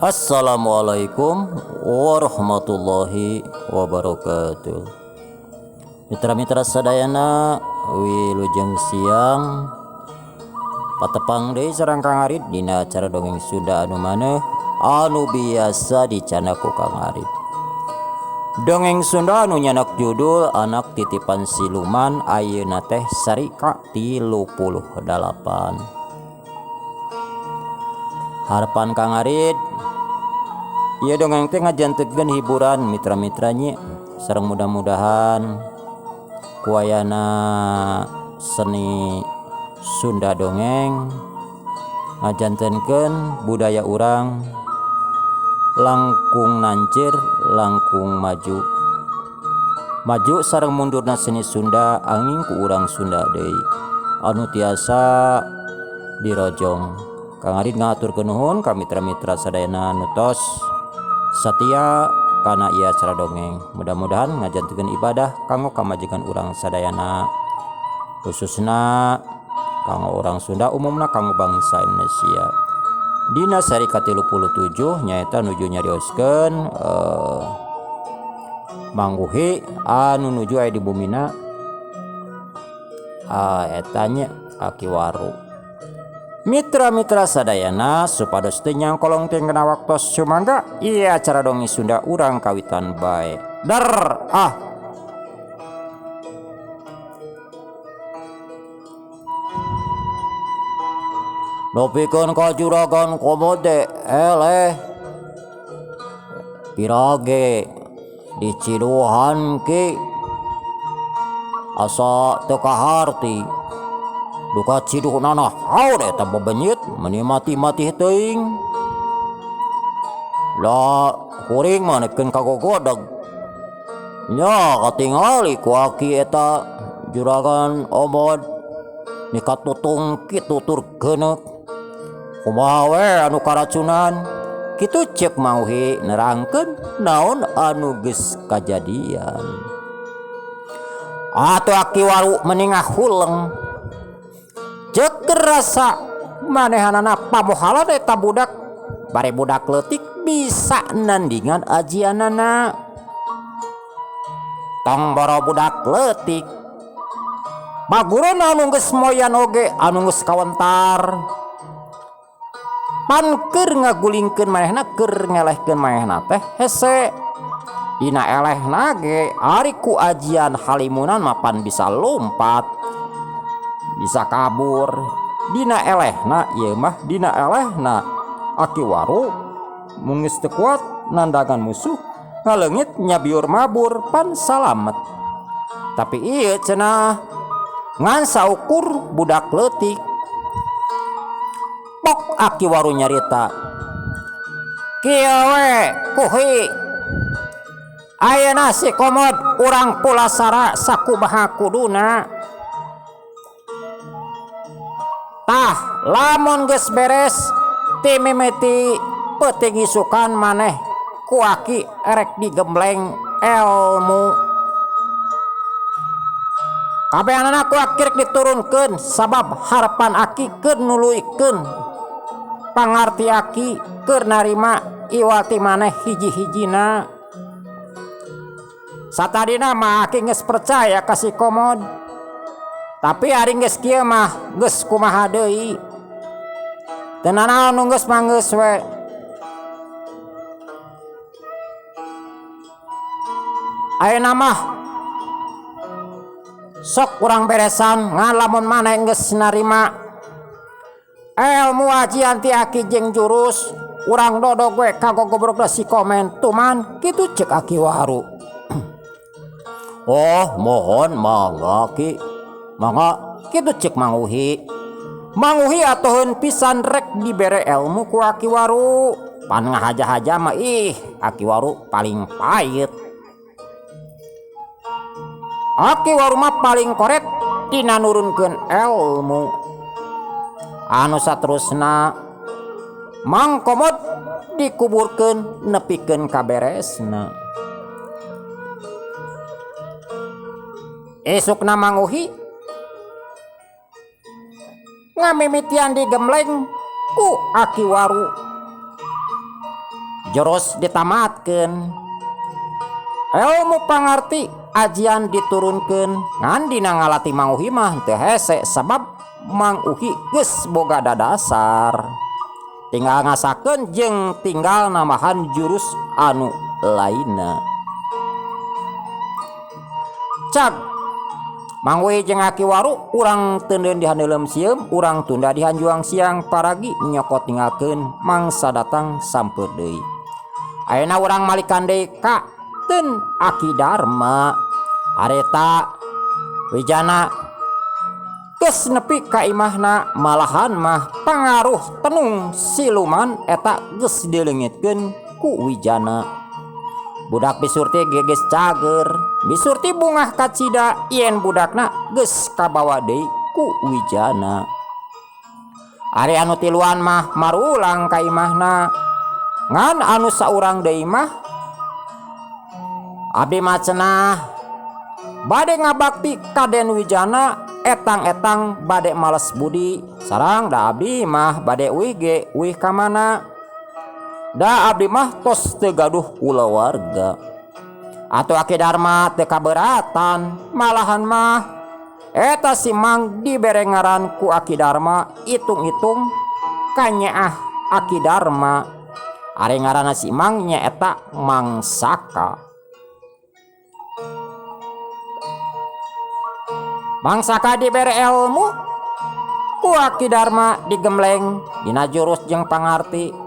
Assalamualaikum warahmatullahi wabarakatuh. Mitra-mitra sadayana wilujeng siang patepang deui sareng Kang Arid dina acara dongeng Sunda anu maneh anu biasa dicandak ku Kang Arid. Dongeng Sunda anu nyanak judul Anak Titipan Siluman ayeuna teh sari ka 38. Harapan Kang Arid ieu dongeng teh ngajantenkeun hiburan mitra-mitra nya sareng mudah-mudahan ku ayana seni Sunda dongeng ngajantenkeun budaya urang langkung nancir langkung maju. Maju sareng mundurna seni Sunda anging ku urang Sunda deui anu tiasa dirojong. Kang Arid ngahaturkeun nuhun ka mitra-mitra sadayana nu tos satia kana ieu acara dongeng. Mudah-mudahan ngajantenkeun ibadah kanggo kamajikan urang sadayana, khususna kanggo urang Sunda, umumna kanggo bangsa Indonesia. Dina seri ka-37 nyaeta nuju nyarioskeun Mangguhi anu nuju aya di bumina eta nya Aki Waru. Mitra-mitra sadayana supados teu nyangkolong teh ngena waktos sumangga ieu acara dongeng Sunda urang kawitan bae. Der ah. Nepikeun ka juragan komode eleh pirage diciduhan ki asa teu kaharti. Duka ciduhnana haur eta bebenyit meuni mati-mati teuing. Da kuring mah nepikeun ka gogodeg. Nya katingali ku aki eta juragan omod nikatutung kitu tur geuneuk. Kumaha we anu karacunan? Kitu ceuk Mauhi nerangkeun naon anu geus kajadian. Atuh Aki Waru meni ngahuleng. Ceuk rasa manehanana pamohalan eta budak bare budak leutik bisa nandingan ajianana. Tong boro budak leutik baguruna anu geus moyan oge anu geus kawentar. Pan keur ngagulingkeun manehna keur ngelehkeun manehna teh hese. Dina elehna ge ari ku ajian halimunan mapan bisa lompat, bisa kabur. Dina elehna ieu mah dina elehna Aki Waru mun geus teu kuat nandangan musuh ngaleungit nyabiur mabur pan salamet. Tapi ieu cenah ngan saukur budak leutik. Pok Aki Waru nyarita kieu we kuhi ayeuna si komod urang pulasara sakumaha kuduna. Tah lamun geus beres ti mimiti peuting isukan maneh ku aki erek digembleng elmu. Kabehanana ku aki rek diturunkeun sabab harapan aki keur nuluykeun pangarti aki keur narima iwati maneh hiji-hijina. Satadina mah aki geus percaya ka si komod. Tapi ari geus kieu mah geus kumaha deui. Teu nanaon nu geus mah geus we. Ayeuna mah sok urang beresan ngan lamun maneh geus narima elmu ajian ti aki jeung jurus urang dodog we ka gogobrogna si komen tuman kitu ceuk Aki Waru. Oh mohon mangga ki. Mangga kitu ceuk Manguhi. Manguhi atoheun pisan rek dibere elmu ku Aki Waru. Pan ngahaja-haja mah ih Aki Waru paling pahit. Aki Waru mah paling koret tina nurunkeun elmu. Anu saterusna Mang Komod dikuburkeun nepikeun kaberesna. Esukna Manguhi ngamimitian digembleng ku Aki Waru. Jurus ditamatkeun. Elmu pangarti ajian diturunkeun ngan dina ngalatih Mang Uhi mah teu hese sabab Mang Uhi geus boga dadasar. Tinggal ngasakeun jeung tinggal nambahan jurus anu lainna. Cag Mang Uhi jeung Aki Waru urang teundeun di handeuleum sieum, urang tunda di hanjuang siang paragi nyokot ninggalkeun mangsa datang sampeu deui. Ayeuna urang malikan deui ka Ten Aki Darma. Harita Wijana geus nepi ka imahna malahan mah pangaruh tenung siluman eta geus dileungitkeun ku Wijana. Budak Bisurti ge geus cager, Bisurti bungah kacida yen budakna geus kabawa deui ku Wijana. Ari anu tiluan mah marulang ka imahna. Ngan anu saurang deui mah abdi mah cenah bade ngabakti ka Den Wijana etang-etang bade males budi sarang da abdi mah bade uih ge uih ka mana. Da abdi mah tos teu gaduh kulawarga. Atuh Aki Darma teu kaberatan malahan mah eta si Mang dibere ngaran ku Aki Darma itung-itung kanyaah Aki Darma. Ari ngaranna si Mang nyaeta Mang Saka. Mang Saka dibere ilmu ku Aki Darma digembleng dina jurus jeung pangarti.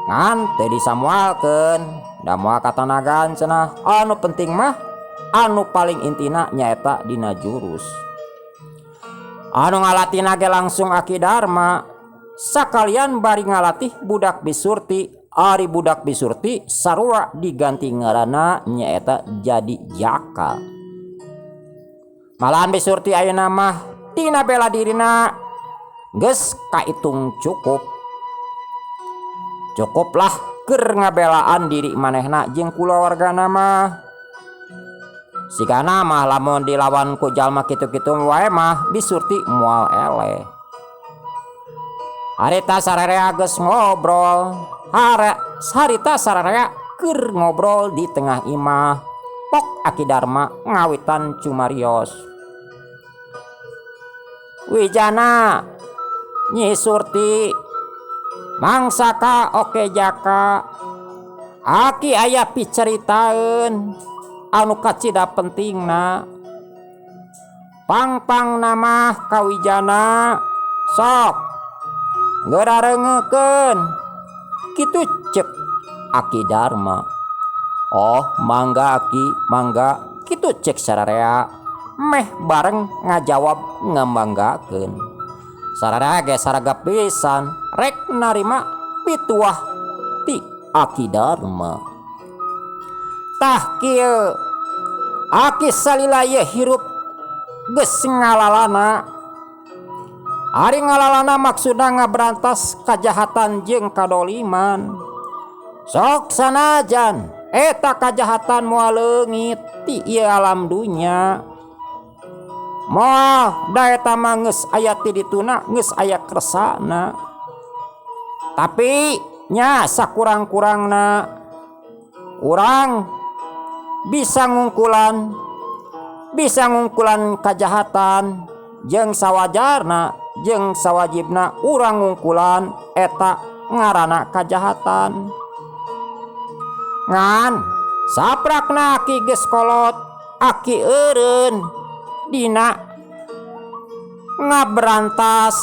Ngan teu disamualkeun da moal katanagaan cenah anu penting mah anu paling intina nyaeta dina jurus. Anu ngalatina ge langsung Aki Darma sakalian bari ngalatih budak Bisurti. Ari budak Bisurti sarua diganti ngaranna nyaeta jadi Jaka. Malahan Bisurti ayeuna mah dina bela dirina geus kaitung cukup. Cukuplah keur ngabelaan diri manehna jeung kulawargana mah. Sigana mah lamun dilawan ku jalma kitu-kitu wae mah Bisurti moal eleh. Harita sararea geus ngobrol. Harita sararea keur ngobrol di tengah imah. Pok Aki Darma ngawitan cumarios. Wijana Nyi Surti Mang Saka oke Jaka. Aki aya piceritaeun anu kacida pentingna. Pangpang nama ka Wijana sok ngerarengekeun. Kitu cek Aki Darma. Oh mangga Aki mangga kitu cek sararea meh bareng ngajawab ngamanggakeun. Sararea ge saragap pisan rek narima pituah ti Aki Darma. Tah kieu Aki salila ye hirup geus ngalalana. Ari ngalalana maksudna ngaberantas kajahatan jeung kadoliman. Sok sanajan eta kajahatan moal leungit ti ieu alam dunya. Moal da eta mah geus aya ti dituna geus aya kersana. Tapi nya sakurang-kurangna urang bisa ngungkulan kajahatan jeung sawajarna jeung sawajibna urang ngungkulan eta ngaranna kajahatan. Ngan saprakna aki geus kolot aki eureun dina ngaberantas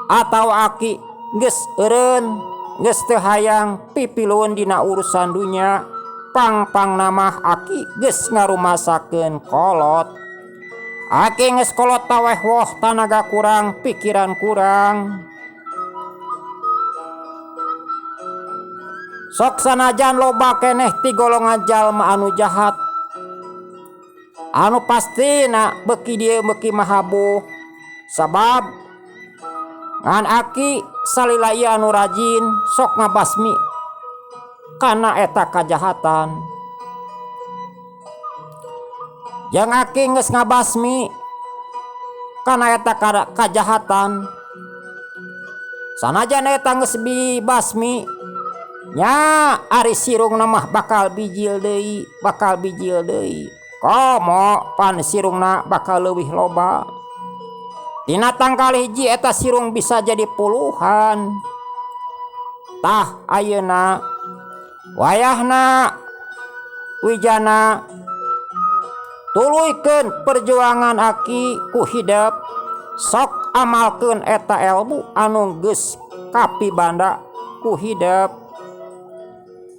atau aki geus eureun geus teu hayang pipilueun dina urusan dunya pangpang namah aki geus ngarumasakeun kolot. Aki geus kolot taweh woh tanaga kurang pikiran kurang. Sok sanajan loba keneh ti golongan jalma anu jahat anu pastina beuki dieu beuki mahabuh sabab ngan aki salila ieu anu rajin sok ngabasmi kana eta kajahatan. Jeung aki geus ngabasmi kana eta kajahatan sanajan eta geus dibasmi Nya ari sirungna mah bakal bijil deui, bakal bijil deui. Komo pan sirungna bakal leuwih loba. Tina tangkal hiji eta sirung bisa jadi puluhan. Tah ayeuna wayahna wijana tuluykeun perjuangan aki ku hidep sok amalkeun eta elmu anu geus kapibanda ku hidep.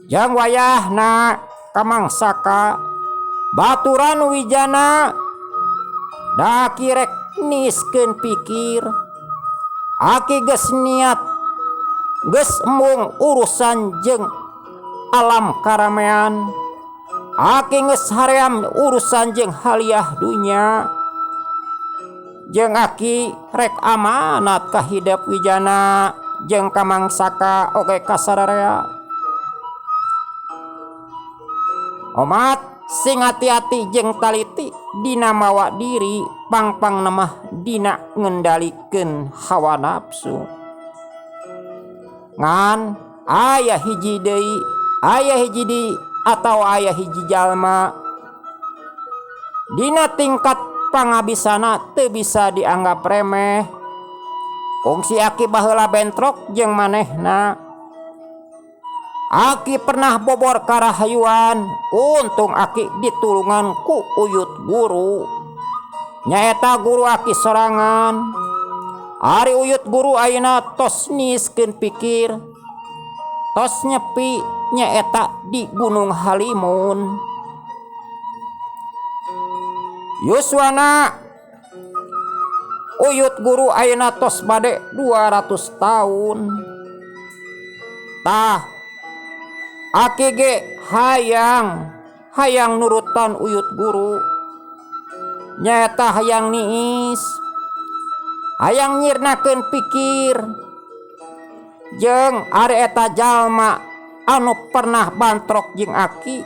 Jeung wayahna kamangsaka baturan wijana da aki rek niiskeun pikir. Aki geus niat geus embung urusan jeung alam karamean. Aki geus haream urusan jeung haliah dunya. Jeung aki rek amanat ka hidep wijana jeung kamangsaka oge ka sararea. Omat sing hati-hati jeung taliti dina mawa diri pangpang mah dina ngendalikeun hawa nafsu. Ngan aya hiji deui, aya hiji deui atawa aya hiji jalma dina tingkat pangabisana teu bisa dianggap remeh. Kungsi aki baheula bentrok jeung manehna. Aki pernah bobor karahayuan, untung aki ditulungan ku uyut guru. Nyaeta guru aki sorangan. Ari uyut guru ayeuna tos niiskeun pikir, tos nyepi nyaeta di Gunung Halimun. Yuswana uyut guru ayeuna tos bade 200 tahun. Tah aki ge hayang nurutan uyut guru. Nyaeta hayang niis, hayang nyirnakeun pikir. Jeung ari eta jalma anu pernah bantrok jeung aki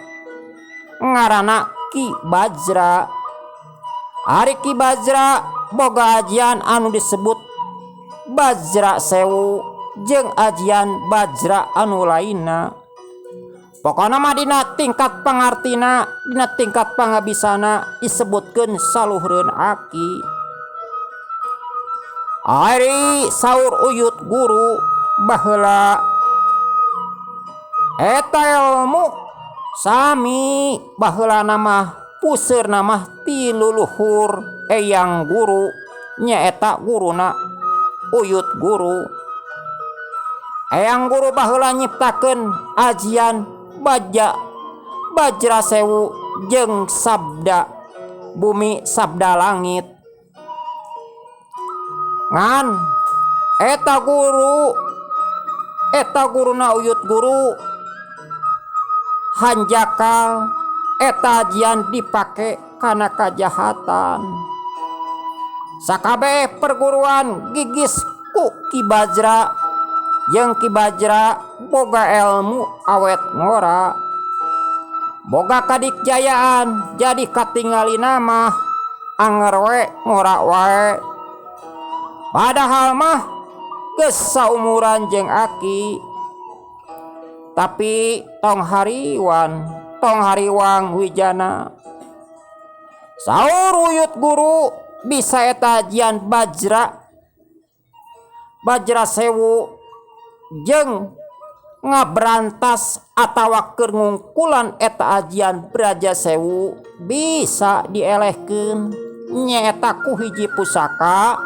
ngaranna Ki Bajra. Ari Ki Bajra boga ajian anu disebut Bajra Sewu jeung ajian Bajra anu lainna. Pokona mah dina tingkat pangartina, dina tingkat pangabisana disebutkeun saluhureun aki. Ari saur uyut guru baheula eta ilmu sami baheula mah puseurna mah ti luluhur eyang guru nyaeta guruna uyut guru. Eyang guru baheula nyiptakeun ajian Bajra Sewu jeung sabda bumi sabda langit. Ngan eta guru, eta guruna uyut guru hanjakal eta ajian dipake kana kajahatan. Sakabeh perguruan gigis ku Ki Bajra jeung Ki Bajra boga elmu awet ngora, boga kadikjayaan jadi katingalina mah anger we ngora wae. Padahal mah geus saumuran jeung aki. Tapi tong hariwan, tong hariwang wijana. Saur uyut guru bisa eta ajian Bajra Sewu jeung ngaberantas atawa keur ngungkulan eta ajian Braja Sewu bisa dielehkeun nyaeta ku hiji pusaka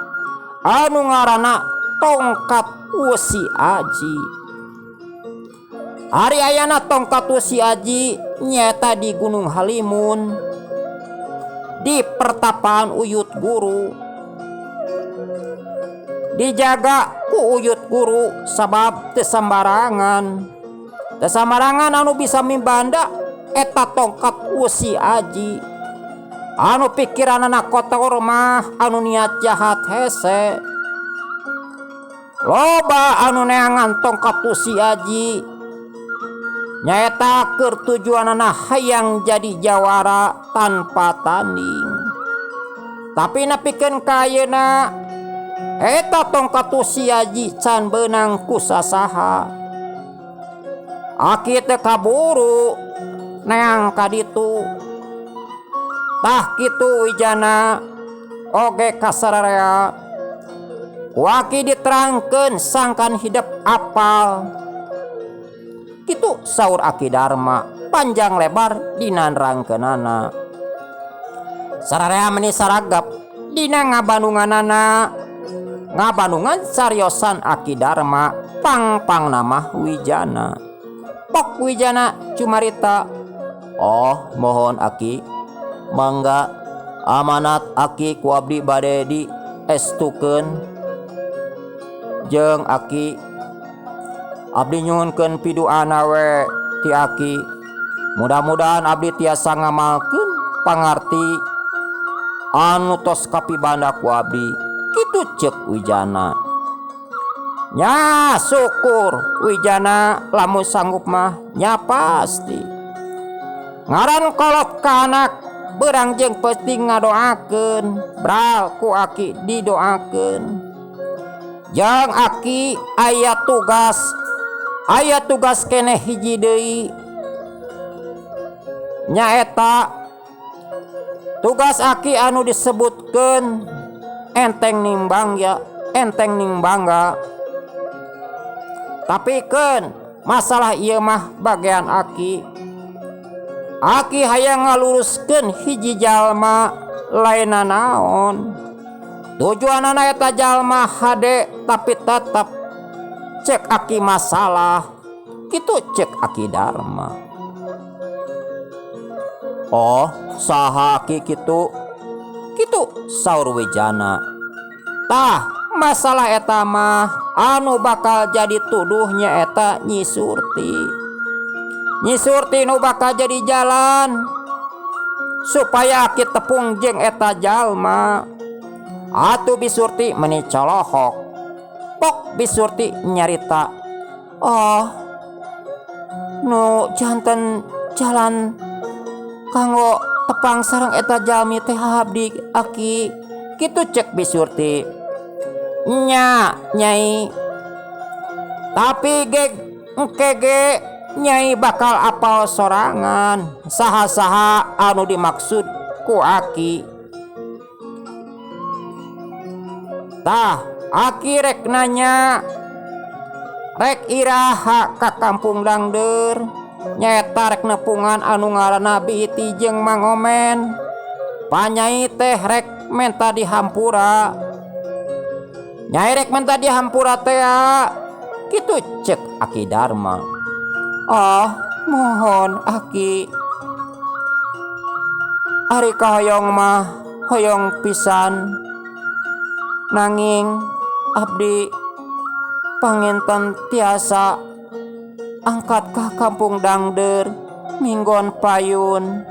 anu ngaranna tongkat wesi aji. Ari ayana tongkat wesi aji nyaeta di Gunung Halimun di pertapaan uyut guru. Dijaga ku uyut guru sabab teu sambarangan. Teu sambarangan anu bisa mibanda eta tongkat wesi aji. Anu pikiranana kotor mah anu niat jahat hese. Loba anu neangan tongkat wesi aji nyaeta keur tujuanana hayang jadi jawara tanpa tanding. Tapi nepikeun ka ayeuna eta tongkat wesi aji can beunang ku sasaha. Aki teu kaburu neang ka ditu. Tah kitu Wijana oge ka sararea. Ku aki diterangkeun sangkan hidep apal. Kitu saur Aki Darma panjang lebar dina nerangkeunana. Sararea meni saragep dina ngabandunganana. Ngabandungan cariosan Aki Darma pang-pangna mah Wijana. Pok Wijana cumarita, "Oh, mohon Aki, mangga amanat Aki ku abdi bade diestukeun jeung Aki. Abdi nyuhunkeun piduana we ti Aki. Mudah-mudahan abdi tiasa ngamalkeun pangarti anu tos kapibanda ku abdi." Kitu ceuk Wijana. Nya syukur Wijana lamun sanggup mah nya pasti. Ngaran kolot ka anak beurang jeung peuting ngadoakeun, bral ku aki didoakeun. Jeung aki aya tugas, aya tugas keneh hiji deui. Nyaeta tugas aki anu disebutkeun enteng nimbang ya, enteng ning bangga. Tapi keun masalah ieu mah bagian aki. Aki hayang ngaluruskeun hiji jalma lainna naon. Tujuanana eta jalma hade tapi tetep cek aki masalah. Kitu cek Aki Darma. Oh, saha aki kitu? Kitu saur Wijana. Tah, masalah eta mah anu bakal jadi tuduh nyaeta Nyi Surti. Nyi Surti nu bakal jadi jalan supaya aki tepung jeung eta jalma. Atuh Bi Surti meni colohok. Pok Bi Surti nyarita, "Oh, nu janten jalan kanggo tepang sareng eta jalmi teh abdi aki." Kitu cek Bi Surti. Nya nyai, tapi ge engke ge nyai bakal apal sorangan saha-saha anu dimaksud ku aki. Tah aki rek nanya rek iraha ka kampung Dangdeur nyaeta rek nepungan anu ngaranna Bi Iti jeung Mang Omen. Panyai teh rek menta dihampura. Nyai rek menta dihampura tea. Kitu cek Aki Darma. Oh, mohon aki. Ari kahoyong mah hoyong pisan. Nanging abdi panginten tiasa angkat ka kampung Dangdeur minggon payun.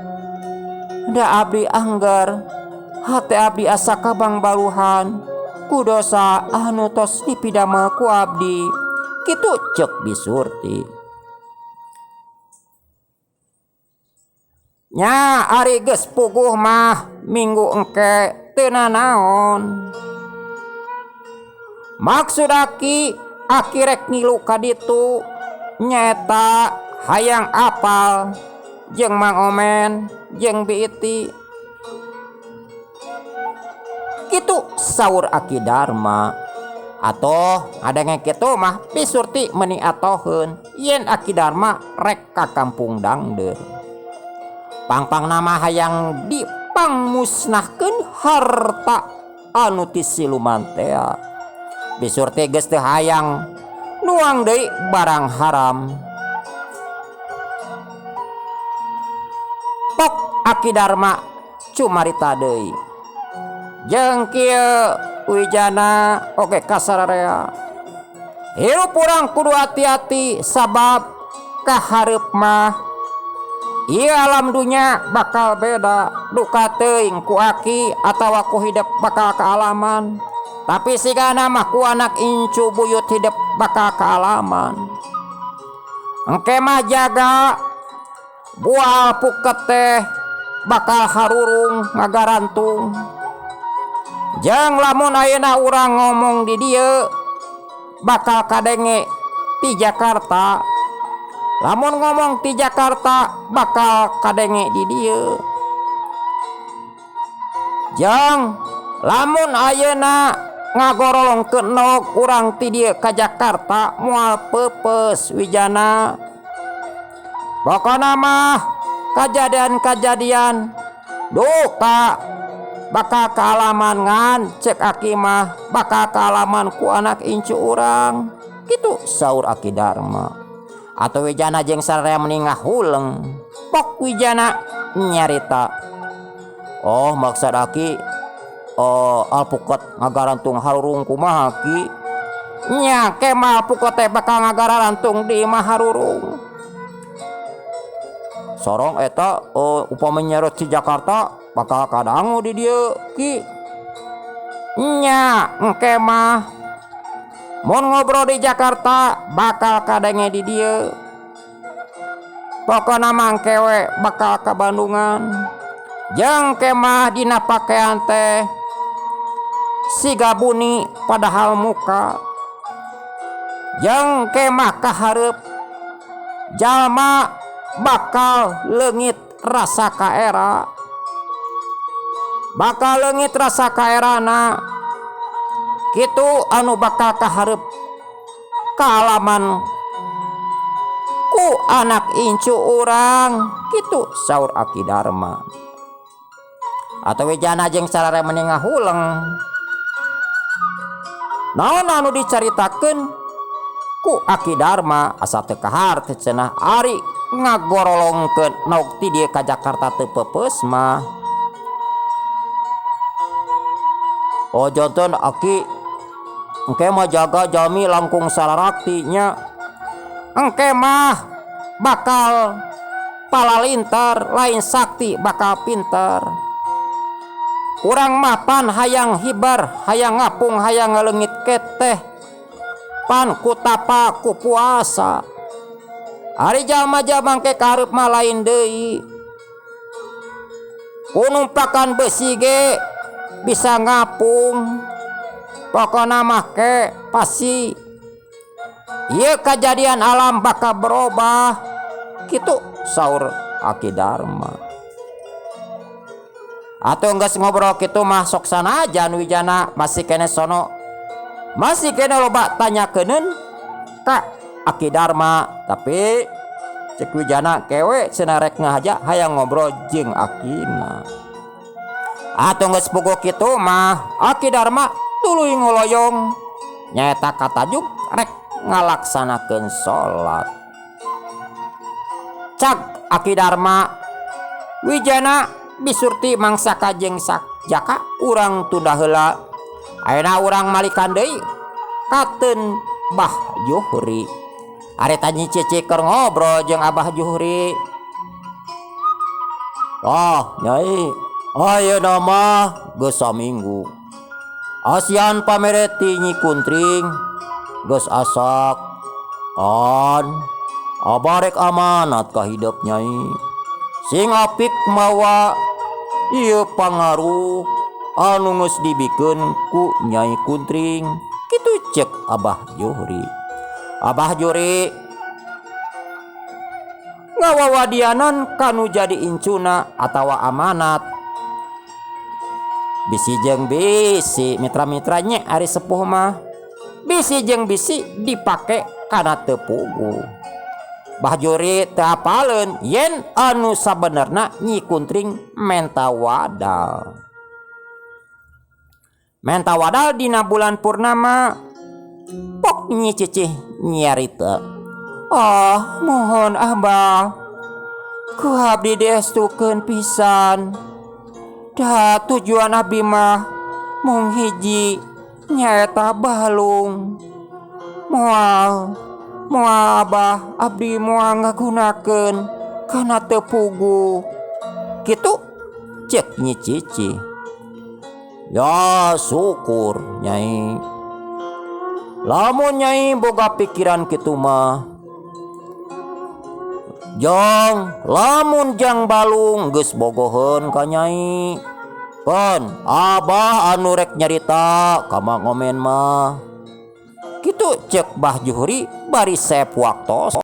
Da abdi angger hate abdi asa kabang baluhan ku dosa anu tos dipidamel ku abdi. Kitu cek Bi Surti. Nya ari geus puguh mah minggu engke teu nanaon. Maksud aki, aki rek ngilu ka ditu nyaeta hayang apal jeung Mang Omen jeung Bi Iti. Kitu saur Aki Darma. Atoh ngadenge kitu mah Bi Surti meuni atoheun yen Aki Darma rek ka kampung Dangdeur. Pangpangna mah hayang dipangmusnahkeun harta anu ti siluman tea. Bi Surti geus teu hayang nuang deui barang haram. Pok Aki Darma cumarita deui. Jeung kieu Wijana oge kasararea. Hirup urang kudu hati-hati sabab kahareup mah ieu alam dunya bakal beda. Duka teuing ku aki atawa ku hidep bakal kaalaman. Tapi sigana mah ku anak incu buyut hidep bakal kaalaman. Engke mah jaga buah alpuket teh bakal harurung ngagarantung. Jeung lamun ayeuna urang ngomong di dieu bakal kadenge ti Jakarta. Lamun ngomong ti Jakarta bakal kadenge di dieu. Jang lamun ayeuna ngagorolongkeun endog urang ti dieu ka Jakarta moal peupeus wijana. Pokona mah kajadian-kajadian duka bakal kaalaman ngan cek aki mah bakal kaalaman ku anak incu urang kitu saur Aki Darma. Atau wijana jeung sararea meni ngahuleng pok wijana nyarita. Oh maksud aki alpukat ngagarantung harurung kumaha ki? Nya kemal alpukat teh bakal ngagarantung di imah harurung. Sorong eta upami nyerot di Jakarta bakal kadangu di dieu ki. Nya engke mah mun ngobrol di Jakarta bakal kadenge di dieu. Pokona mah engke we bakal ka Bandungan. Jeung kemah dina pakaian teh siga buni padahal muka. Jeung kemah kahareup jalma bakal leungit rasa kaera. Bakal leungit rasa kaerana. Kitu anu bakal kahareup kaalaman ku anak incu urang kitu saur Aki Darma. Atau wijana jeung sararea meni ngahuleng. Naon anu dicaritakeun ku Aki Darma asa teu kahar teh cenah ari ngagorolongkeun nok ti dieu ka Jakarta teu peupeus mah. Oh janten aki engke mah jaga jami langkung sararakti nya. Engke mah bakal palalinter lain sakti bakal pinter. Urang mapan hayang hibar, hayang ngapung, hayang ngaleungit keteh. Pan ku tapa ku puasa. Ari jalma-jalma engke kahareup mah lain deui. Ku numpakan besi ge bisa ngapung. Pokona mah ke pasti ieu kajadian alam bakal berubah. Kitu saur Aki Darma. Atau geus ngobrol kitu mah sok sanajan wijana masih kene sono. Masih kene loba tanyakeunun ka Aki Darma, tapi cek wijana kewe cenah rek ngahaja hayang ngobrol jeung akina. Atau geus puguh kitu mah Aki Darma tuluy ngoloyong nyaeta katajuk rek ngalaksanakeun salat. Cak Aki Darma wijana bisurti mangsa kajeng jaka urang tunda heula. Ayeuna urang malikan deui kateun Bah Juhri. Ari tanya Cici keur ngobrol jeung Abah Juhri. Oh, nyai, ayeuna mah geus saminggu. Asian pamereti Nyi Kuntring geus asak. An abah rek amanat ka hidep nyai. Sing apik mawa ieu pangaruh anu geus dibikeun ku Nyai Kuntring. Kitu cek Abah Juhri. Abah Juhri ngawawadianan kanu jadi incuna atawa amanat. Bisi jeung bisi mitra-mitranya ari sepuh mah. Bisi jeung bisi dipake kana teu puguh. Bah Juhri teu apaleun yen anu sabenerna Nyi Kuntring menta wadal. Menta wadal dina bulan purnama. Pok Nyi Cicih nyarita. Oh, mohon Abah. Ku abdi diestukeun pisan. Da tujuan abdi mah mung hiji nyaeta balung. Moal moal Abah abdi moal ngagunakeun kana teu puguh. Kitu cek Nyi Cicih. Ya syukur Nyai. Lamun Nyai boga pikiran kitu mah. Jang lamun jang balung geus bogoheun ka Nyai. Pan Abah anu rek nyarita ka Mang Omen mah. Kitu cek Bah Juhri bari sep waktos.